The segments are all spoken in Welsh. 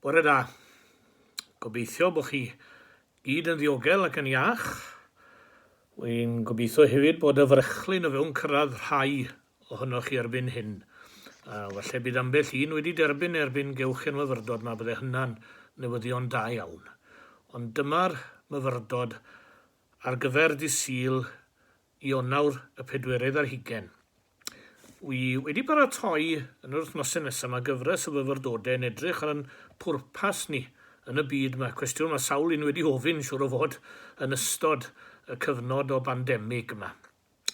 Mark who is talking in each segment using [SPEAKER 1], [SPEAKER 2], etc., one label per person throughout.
[SPEAKER 1] Bore da. Gobeithio bod chi gyd yn ddiogel ac yn iach. Wy'n gobeithio hefyd bod y frechlyn o fewn cyrraedd rhai ohonoch chi erbyn hyn. A falle bydd ambell un wedi derbyn erbyn gewch chi'r myfyrdod ma, bydde hynna'n newyddion da iawn. Ond dyma'r myfyrdod ar gyfer dydd Sul Ionawr y pedwerydd ar hugain. Wi wedi paratoi yn yr wythnosau nesaf yma gyfres o fyfyrdodau yn edrych ar ein pwrpas ni yn y byd yma, cwestiwn mae sawl un wedi ofyn siŵr o fod yn ystod y cyfnod o bandemig yma.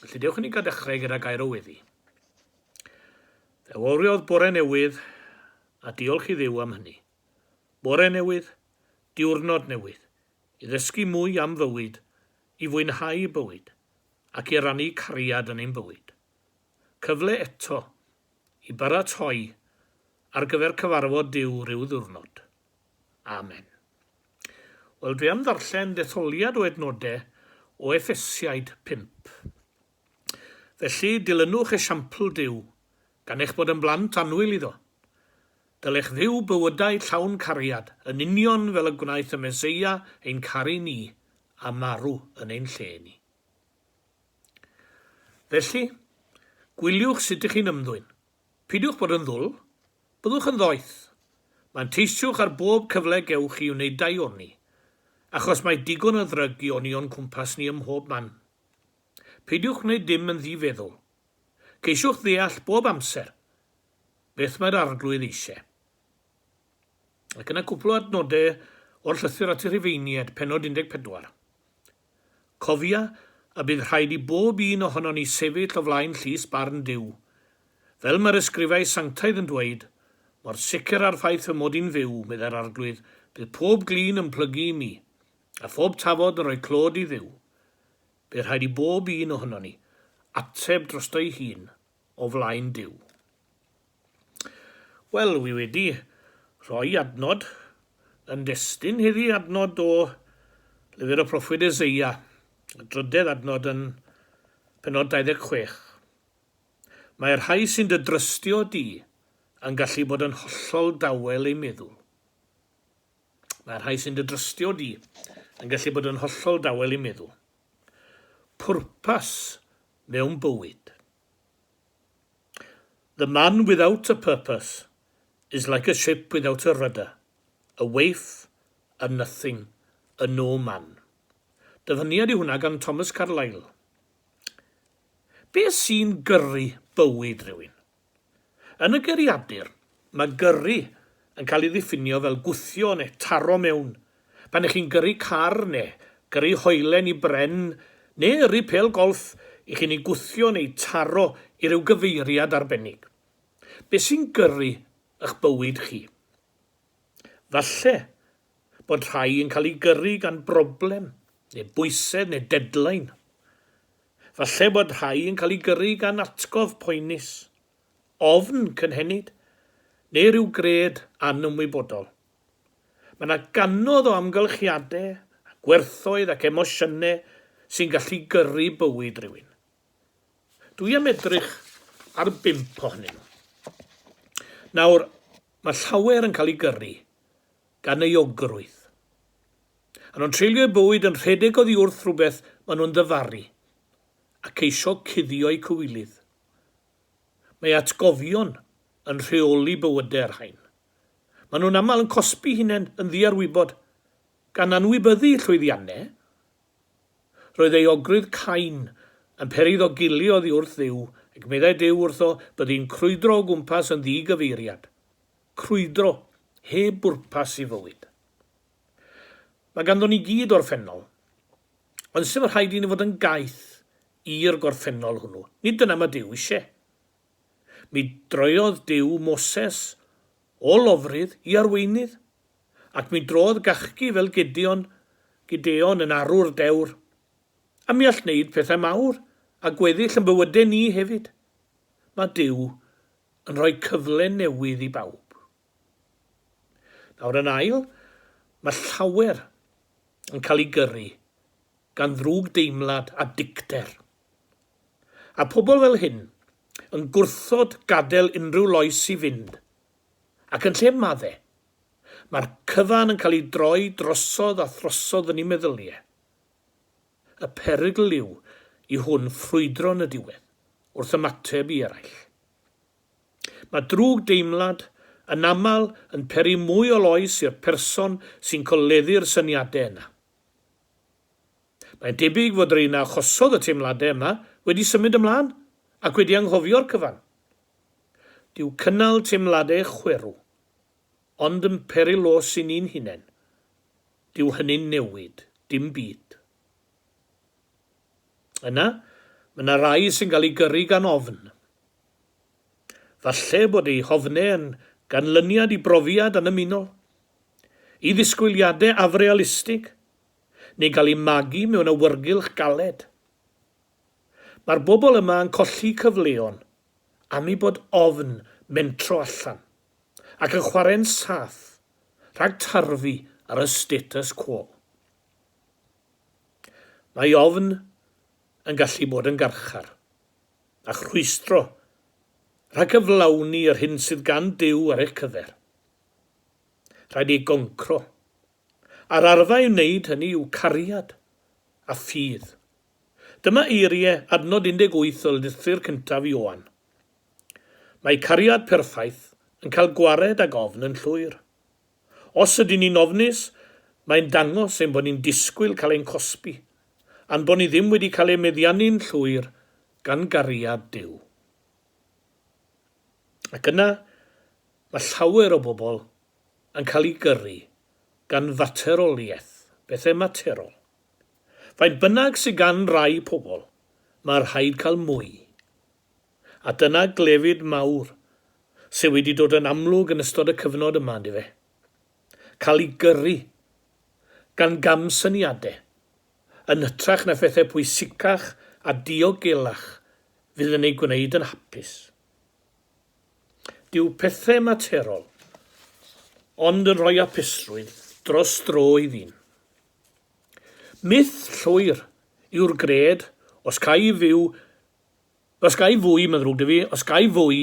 [SPEAKER 1] Felly dewch i ni gael dechrau gyda gair o weddi. Fe wawriodd bore newydd, a diolch i Dduw am hynny. Bore newydd, diwrnod newydd, i ddysgu mwy am fywyd i fwynhau bywyd ac i rannu cariad yn ein bywyd. Cyfle eto i baratoi ar gyfer cyfarfod Duw ryw ddiwrnod. Amen. Wel, dwi am ddarllen detholiad o adnodau o Effesiaid 5. Felly, dilynwch esiampl Duw, gan eich bod yn blant annwyl iddo. Dylech fyw bywydau llawn cariad, yn union fel y gwnaeth y Meseia ein caru ni a marw yn ein lle ni. Felly, gwyliwch sut ych chi'n ymddwyn. Peidiwch bod yn ddwl. Byddwch yn ddoeth. Manteisiwch ar bob cyfle gewch i wneud daioni, achos mae digon o ddrygioni o'n cwmpas ni ym mhob man. Peidiwch wneud dim yn ddi-feddwl. Ceisiwch ddeall bob amser Beth mae'r Arglwydd eisiau? Ac yna cwpl o adnodau o'r llythyr at y Rhufeiniaid, pennod 14. Cofia y bydd rhaid i bob un ohonon ni sefyll o flaen llys barn Duw. Fel mae'r ysgrifau sanctaidd yn dweud, Mor sicr â'r ffaith fy mod i'n fyw, meddai'r Arglwydd, bydd pob glin yn plygu i mi, a phob tafod yn rhoi clod i Dduw. Bydd rhaid i bob un ohonon ni ateb drosto'i hun o flaen Duw. Wel, wi wedi rhoi adnod yn destun heddi, adnod o lyfr y proffwyd Eseia, y drydedd adnod yn penod 26. Mae'r rhai sy'n dy drystio di yn gallu bod yn hollol dawel eu meddwl. Mae'r rhai sy'n dy drystio di yn gallu bod yn hollol dawel eu meddwl. Pwrpas mewn bywyd. The man without a purpose is like a ship without a rudder, a waif, a nothing, a no man. Dyfyniad yw hwnna gan Thomas Carlyle. Be sy'n gyrru bywyd rhywun? Yn y geiriadur, mae gyrru yn cael ei ddiffinio fel gwthio neu taro mewn. Pan ych chi'n gyrru car neu gyrru hoelen i bren neu yrru pêl golff, ych chi'n ei gwthio neu taro i ryw gyfeiriad arbennig. Be sy'n gyrru ych bywyd chi? Falle bod rhai yn cael eu gyrru gan broblem, neu bwysedd, neu deadline. Falle bod rhai yn cael eu gyrru gan atgof poenus, ofn cynhenid, neu ryw gred anymwybodol. Mae yna gannoedd o amgylchiadau, a gwerthoedd ac emosiynau sy'n gallu gyrru bywyd rhywun. Dwi am edrych ar bump ohonyn nhw. Nawr, mae llawer yn cael eu gyrru gan euogrwydd. A nhw'n treulio eu bywyd yn rhedeg oddi wrth rhywbeth maen nhw'n ddyfaru, a ceisio cuddio eu cywilydd. Mae atgofion yn rheoli bywydau'r rhain. Maen nhw'n aml yn cosbi hunain yn ddiarwybod, gan anwybyddu llwyddiannau. Roedd euogrwydd Cain yn peri iddo gilio oddi wrth Dduw, ac meddai Duw wrtho, Byddi'n crwydro o gwmpas yn ddi-gyfeiriad. Crwydro, heb bwrpas i fywyd. Mae ganddon ni gyd orffennol, ond sdim rhaid i ni fod yn gaeth i'r gorffennol hwnnw. Nid dyna mae Duw eisiau. Mi droeodd Duw Moses o lofrudd i arweinydd, ac mi drodd gachgi fel Gideon, Gideon yn arwr dewr. A mi all wneud pethau mawr, a gweddill yn bywydau ni hefyd. Mae Duw yn rhoi cyfle newydd i bawb. Nawr yn ail, mae llawer yn cael ei gyrru gan ddrwg deimlad a dicter. A pobl fel hyn yn gwrthod gadael unrhyw loes i fynd, ac yn lle madde, Mae'r cyfan yn cael ei droi drosodd a throsodd yn eu meddyliau. Y perygl yw i hwn ffrwydro yn y diwedd wrth ymateb i eraill. Mae drwg deimlad yn aml yn peri mwy o loes i'r person sy'n coleddu'r syniadau yna. Mae'n debyg fod yr un a achosodd y teimladau yma wedi symud ymlaen ac wedi anghofio'r cyfan. Dyw cynnal teimladau chwerw ond yn peri los i ni'n hunain, dyw hynny'n newid dim byd. Yna, mae yna rai sy'n cael eu gyrru gan ofn. Falle bod eu hofnau yn ganlyniad i brofiad annymunol, i ddisgwyliadau afrealistig, neu gael eu magu mewn awyrgylch galed. Mae'r bobl yma yn colli cyfleon am eu bod ofn mentro allan, ac yn chwarae'n saff rhag tarfu ar y status quo. Mae ofn yn gallu bod yn garchar, a'ch rhwystro rhag cyflawni yr hyn sydd gan Duw ar eich cyfer. Rhaid ei goncro. A'r arfau i wneud hynny yw cariad a ffydd. Dyma eiriau adnod 18 o lythyr cyntaf Ioan. Mae cariad perffaith yn cael gwared ag ofn yn llwyr. Os ydyn ni'n ofnus, mae'n dangos ein bod ni'n disgwyl cael ein cosbi, a'n bod ni ddim wedi cael ein meddiannu'n llwyr gan gariad Duw. Ac yna, mae llawer o bobl yn cael eu gyrru gan fateroliaeth, bethau materol. Faint bynnag sydd gan rai pobl, mae rhaid cael mwy. A dyna glefyd mawr sydd wedi dod yn amlwg yn ystod y cyfnod yma, yndyfe? Cael ei gyrru gan gamsyniadau, yn hytrach na phethau pwysicach a diogelach fydd yn ei gwneud yn hapus. Dyw pethau materol ond yn rhoi hapusrwydd dros dro i ddyn. Myth llwyr yw'r gred os ca i fyw, os ga i fwy, mae'n ddrwg 'da fi, os ga i fwy,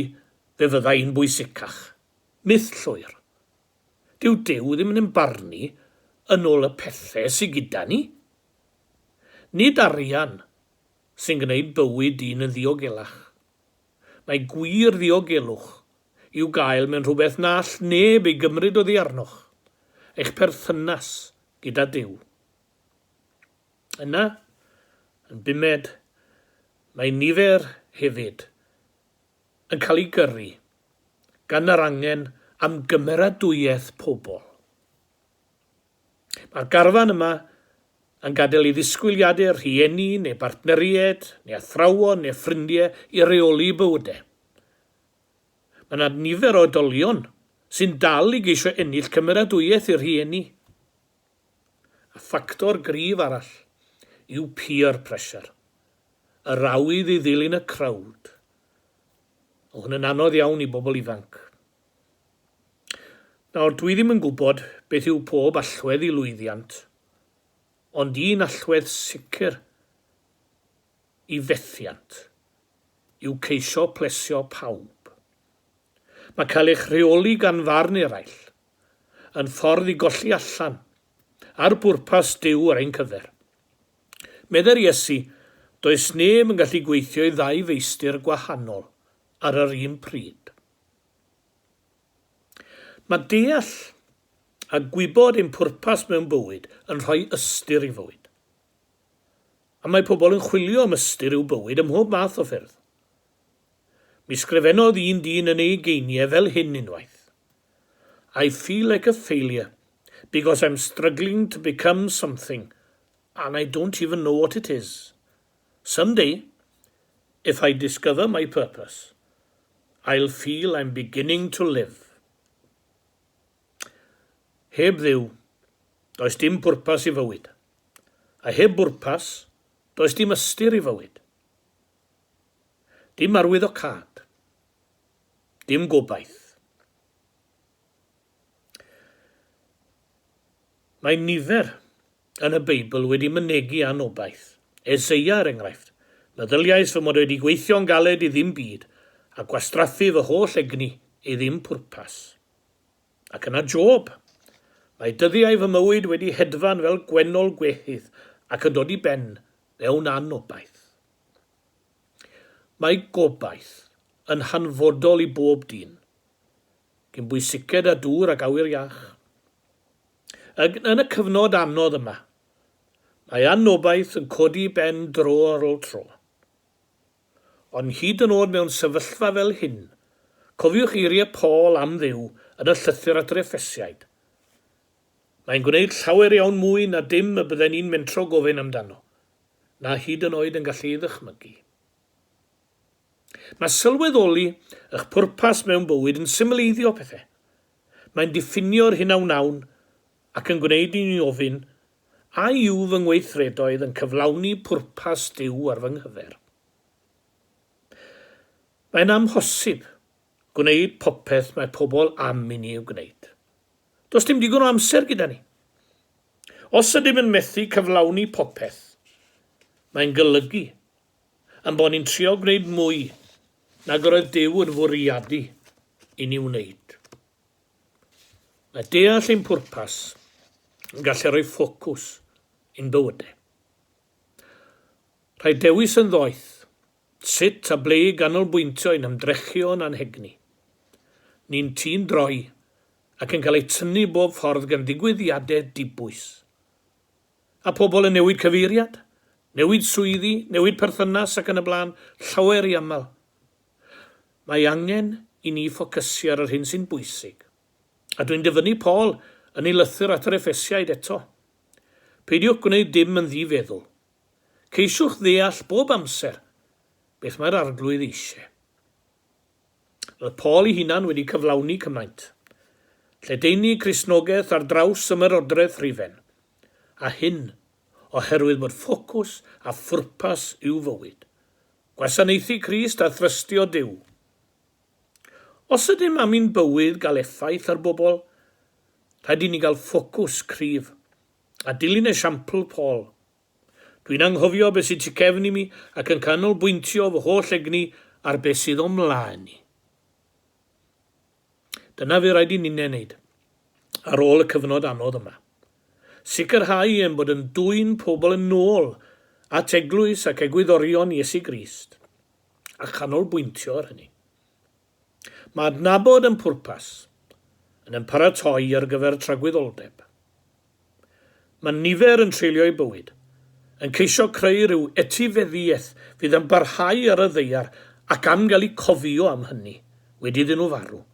[SPEAKER 1] fe fydda i'n bwysicach. Myth llwyr. Dyw Duw ddim yn ein barnu yn ôl y pethau sy gyda ni. Nid arian sy'n gwneud bywyd dyn yn ddiogelach. Mae gwir ddiogelwch i'w gael mewn rhywbeth na all neb ei gymryd oddi arnoch, eich perthynas gyda Duw. Yna, yn bumed, mae nifer hefyd yn cael eu gyrru gan yr angen am gymeradwyaeth pobl. Mae'r garfan yma yn gadael i ddisgwyliadau rhieni neu bartneriaid neu athrawon neu ffrindiau i reoli bywydau. Mae yna nifer o oedolion sy'n dal i geisio ennill cymeradwyaeth i'r rhieni. A ffactor gryf arall yw peer pressure, yr awydd i ddilyn y crowd. Mae hwn yn anodd iawn i bobl ifanc. Nawr, dwi ddim yn gwybod beth yw pob allwedd i lwyddiant, ond un allwedd sicr i fethiant yw ceisio plesio pawb. Mae cael eich rheoli gan farn eraill yn ffordd i golli allan ar bwrpas Duw ar ein cyfer. Meddai'r Iesu, does neb yn gallu gweithio i ddau feistr gwahanol ar yr un pryd. Mae deall a gwybod ein pwrpas mewn bywyd yn rhoi ystyr i fywyd. A mae pobl yn chwilio am ystyr i'w bywyd ym mhob math o ffyrdd. Mi sgrifennodd un dyn yn ei ugeiniau fel hyn unwaith, I feel like a failure because I'm struggling to become something and I don't even know what it is. Someday, if I discover my purpose, I'll feel I'm beginning to live. Heb Dduw, does dim pwrpas i fywyd. A heb bwrpas, does dim ystyr i fywyd. Dim arwyddocâd. Dim gobaith. Mae nifer yn y Beibl wedi mynegi anobaith. Eseia, er enghraifft, Meddyliais fy mod wedi gweithio'n galed i ddim byd, a gwastraffu fy holl egni i ddim pwrpas. Ac yna Job. Mae dyddiau fy mywyd wedi hedfan fel gwennol gwehydd ac yn dod i ben mewn anobaith. Mae gobaith yn hanfodol i bob dyn, cyn bwysiced â dŵr ac awyr iach. Ag yn y cyfnod anodd yma, mae anobaith yn codi i ben dro ar ôl tro. Ond hyd yn oed mewn sefyllfa fel hyn, cofiwch eiriau Paul am Dduw yn y llythyr at yr Effesiaid. Mae'n gwneud llawer iawn mwy na dim y bydden ni'n mentro gofyn amdano. na hyd yn oed yn gallu ei ddychmygu. Mae sylweddoli eich pwrpas mewn bywyd yn symleiddio pethau. Mae'n diffinio'r hyn a wnawn ac yn gwneud i ni ofyn, a yw fy ngweithredoedd yn cyflawni pwrpas Duw ar fy nghyfer? Mae'n amhosib gwneud popeth mae pobl am i ni ei wneud. Does dim digon o amser gyda ni. Os ydym yn methu cyflawni popeth, mae'n golygu ein bod ni'n trio gwneud mwy nag yr oedd Duw yn fwriadu i ni wneud. Mae deall ein pwrpas yn gallu rhoi ffocws i'n bywydau. Rhaid dewis yn ddoeth sut a ble i ganolbwyntio ein hymdrechion a'n hegni. Ni'n tî'n droi ac yn cael eu tynnu bob ffordd gan ddigwyddiadau dibwys. A pobl yn newid cyfeiriad, newid swyddi, newid perthynas ac yn y blaen, llawer i aml. Mae angen i ni ffocysu ar yr hyn sy'n bwysig. A dwi'n dyfynnu Paul yn ei lythyr at yr Effesiaid eto. Peidiwch gwneud dim yn ddi-feddwl. Ceisiwch ddeall bob amser beth mae'r Arglwydd eisiau. Roedd Paul ei hunan wedi cyflawni cymaint. Lledaenu Cristnogaeth ar draws ymerodraeth Rhufain, a hyn oherwydd bod ffocws a phwrpas i'w fywyd, gwasanaethu Crist a thrystio Duw. Os ydym am i'n bywyd gael effaith ar bobl, rhaid i ni gael ffocws cryf a dilyn esiampl Paul. Dwi'n anghofio beth sydd tu cefn i mi ac yn canolbwyntio fy holl egni ar beth sydd o mlaen i. Dyna fydd rhaid i ninne wneud ar ôl y cyfnod anodd yma. Sicrhau ein bod yn dwyn pobl yn ôl at eglwys ac egwyddorion Iesu Grist a chanolbwyntio ar hynny. Mae adnabod yn pwrpas yn ein paratoi ar gyfer tragwyddoldeb. Mae nifer yn treulio'u bywyd yn ceisio creu rhyw etifeddiaeth fydd yn barhau ar y ddaear ac am gael eu cofio am hynny wedi iddyn nhw farw.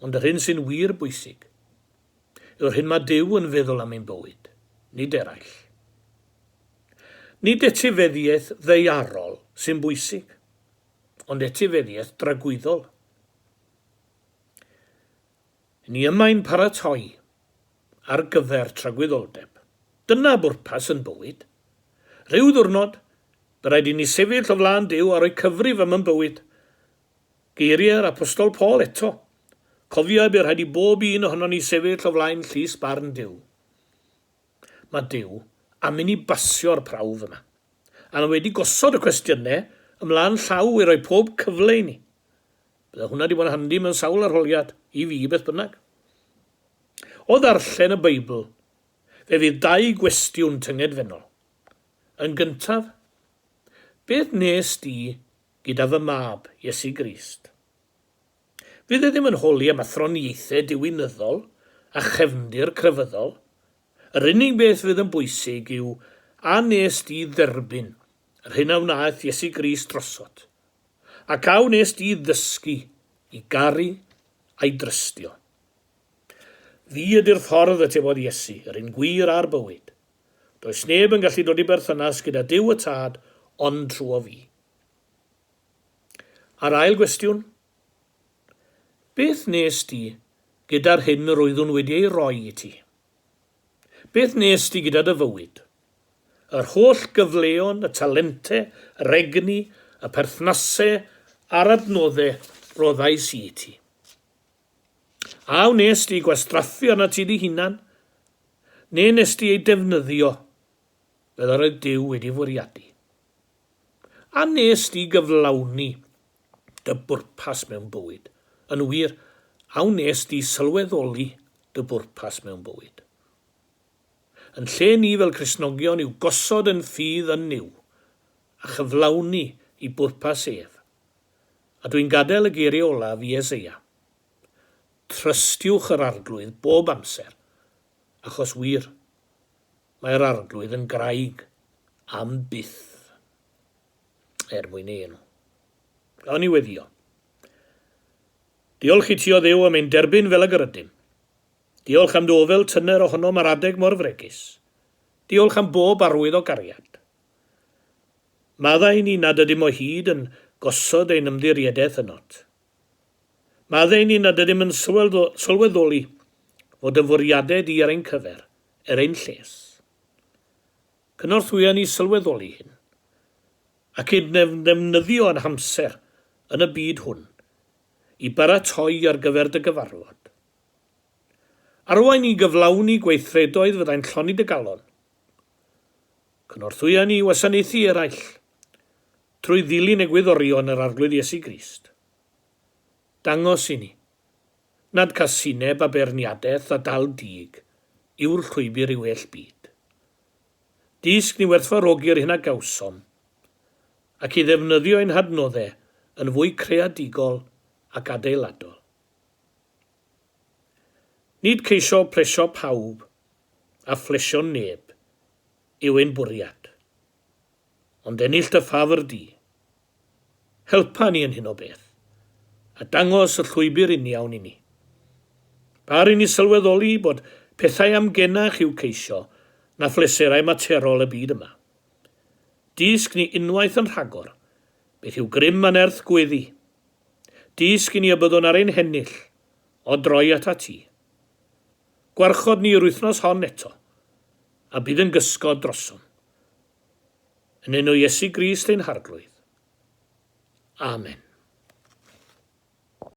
[SPEAKER 1] Ond yr hyn sy'n wir bwysig yw'r hyn mae Duw yn feddwl am ein bywyd, nid eraill. Nid etifeddiaeth ddaearol sy'n bwysig, ond etifeddiaeth dragwyddol. Ni yma i'n paratoi ar gyfer tragwyddoldeb. Dyna bwrpas yn bywyd. Rhyw ddiwrnod, by raid i ni sefyll o flaen Duw a rhoi cyfrif am yn bywyd. Geiriau'r Apostol Paul eto. Cofia by rhaid i bob un ohonon ni sefyll o flaen llys barn Duw. Mae Duw am i ni basio'r prawf yma. A mae wedi gosod y cwestiynau ymlaen llaw i roi pob cyfle i ni. Bydde hwnna wedi bod yn handi mewn sawl arholiad, i fi beth bynnag. O ddarllen y Beibl, fe fydd dau gwestiwn tyngedfennol. Yn gyntaf, beth nes di gyda fy mab, Iesu Grist? Fydd e ddim yn holi am athroniaethau diwinyddol a chefndir crefyddol. Yr unig beth fydd yn bwysig yw a nes di dderbyn yr hyn a wnaeth Iesu Grist drosot. Ac a wnes di ddysgu i garu a'i drystio? Fi ydy'r ffordd, atebodd Iesu, yr un gwir a'r bywyd. Does neb yn gallu dod i berthynas gyda Duw y Tad ond trwo fi. A'r ail gwestiwn? Beth nes di gyda'r hyn yr oeddwn wedi ei roi i ti? Beth nes di gyda dy fywyd? Yr holl gyfleon, y talente, yr egni, y perthnase a'r adnodde roddais i ti. A wnes di gwastraffu arnat ti dy hunan, neu nes di ei defnyddio fel yr oedd Duw wedi fwriadu? A nes di gyflawni dy bwrpas mewn bywyd? Yn wir, a wnes di sylweddoli dy bwrpas mewn bywyd. Yn lle ni fel Cristnogion yw gosod yn ffydd yn Nuw a chyflawni i bwrpas ef. A dwi'n gadael y geiriau olaf i Eseia. Trystiwch yr Arglwydd bob amser, achos wir, mae'r Arglwydd yn graig am byth. Er mwyn ei enw. Gawn ni weddio. Diolch i ti o Dduw am ein derbyn fel ag yr ydym. Diolch am dy ofal tyner ohonom ar adeg mor fregus. Diolch am bob arwydd o gariad. Maddau i ni nad ydym o hyd yn gosod ein ymddiriedaeth ynot. Maddau i ni nad ydym yn sylweddoli fod dy fwriadau di ar ein cyfer, er ein lles. Cynorthwya ni sylweddoli hyn, ac i ddefnyddio ein hamser yn y byd hwn i baratoi ar gyfer dy gyfarfod. Arwain ni i gyflawni gweithredoedd fyddai'n llonni dy galon. Cynorthwya ni i wasanaethu eraill trwy ddilyn egwyddorion yr Arglwydd Iesu Grist. Dangos i ni nad casineb a beirniadaeth a dal dig yw'r llwybr i well byd. Dysg ni werthfawrogi'r hyn a gawsom ac i ddefnyddio ein hadnoddau yn fwy creadigol ac adeiladol. Nid ceisio plesio pawb a phlesio neb yw ein bwriad, ond ennill dy ffafr di. Helpa ni yn hyn o beth, a dangos y llwybr uniawn i ni. Bar i ni sylweddoli bod pethau amgenach i'w ceisio na phleserau materol y byd yma. Dysg ni unwaith yn rhagor beth yw grym a nerth gweddi. Dysg i ni y byddwn ar ein hennill o droi atat ti. Gwarchod ni yr wythnos hon eto, a bydd yn gysgod drosom. Yn enw Iesu Grist ein Harglwydd. Amen.